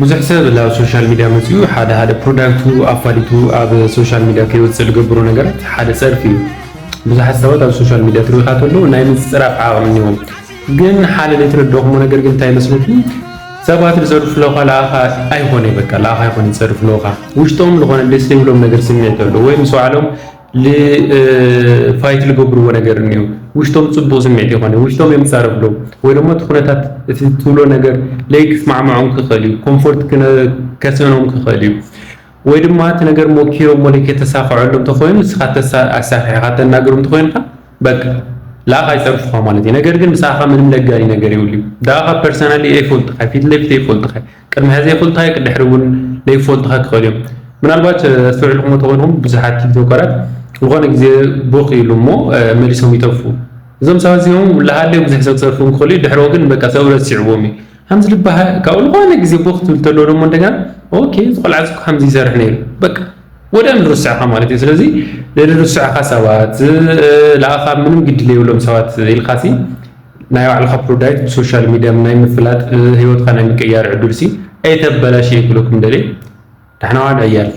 ብዙሕ ሰብ ናብ ሶሻል ሚድያ መፂኡ ሓደ ሓደ ፕሮዳክቱ ኣፋሊጡ ኣብ ሶሻል ሚድያ ከይወፅእ ዝገብሮ ነገራት ሓደ ፀርፊ እዩ። ብዙሓት ሰባት ኣብ ሶሻል ሚድያ ትሪኢኻ ተለዉ ናይ ምፅራፍ ዓቕሚ እኒዎም። ግን ሓደ ዘይተረዳእኩሞ ነገር ግን እንታይ መስለኩም? ሰባት ዝፀርፉ ለውኻ ለኣኻ ኣይኮነ በቃ ለኣኻ ኣይኮነ ዝፀርፉ ለውኻ ውሽጦም ዝኾነ ደስ ዘይብሎም ነገር ስምዒት ኣሎ ወይ ምስ ባዕሎም ፋይት ዝገብርዎ ነገር እኒኦ ውሽጦም ፅቡቅ ስምዒት ይኮነ ውሽጦም እዮም ፃረፍሎ ወይ ደግሞ እቲ ኩነታት እቲ ትብሎ ነገር ለይክስማዕምዖም ክኽእል እዩ ኮንፎርት ከስእኖም ክኽእል እዩ ወይ ድማ እቲ ነገር ሞኪሮሞ ለይከተሳኽዐሎም ተኮይኑ ንስኻ ኣሳኺዕካ ተናገሮም ተኮይንካ በቃ ለኣኻ ይፀርፉኻ ማለት እዩ ነገር ግን ምሳኻ ምንም ለጋኒ ነገር የብሉ እዩ ዳኻ ፐርሰናሊ ኣይፈልጥኻ ፊት ለፊት ኣይፈልጥኻ ቅድሚ ሕዚ ይፈልጥኻ ቅድሕሪ እውን ለይፈልጥኻ ክኽእል እዮም ምናልባት ኣስተውዕልኩም ተኮይንኩም ብዙሓት ቲክቶከራት ዝኾነ ግዜ ቦኽ ኢሉ እሞ መሊሶም ይጠፍኡ እዞም ሰባት እዚኦም ለሃለዩ ብዙሕ ሰብ ክፀርፉ ክኽእሉ ድሕሮ ግን በቃ ሰብ ረሲዕዎም እዩ ከምዚ ልባሃ ካብኡ ዝኾነ ግዜ ቦኽ ትብል ተሎ ደሞ እንደገና ኦኬ እዚ ቆልዓ እዚ ከምዚ ይሰርሕ ነይሩ በቃ ወዲኦም ዝርስዕኻ ማለት እዩ ስለዚ ለዝርስዕኻ ሰባት ለኣኻ ምንም ግዲ ዘይብሎም ሰባት ኢልካሲ ናይ ባዕልኻ ፕሮዳይት ብሶሻል ሚድያ ናይ ምፍላጥ ህይወትካ ናይ ምቅያር ዕድል ሲ ኣይተበላሽ ይብለኩም ደልየ ዳሕና ዋዕል ዕያል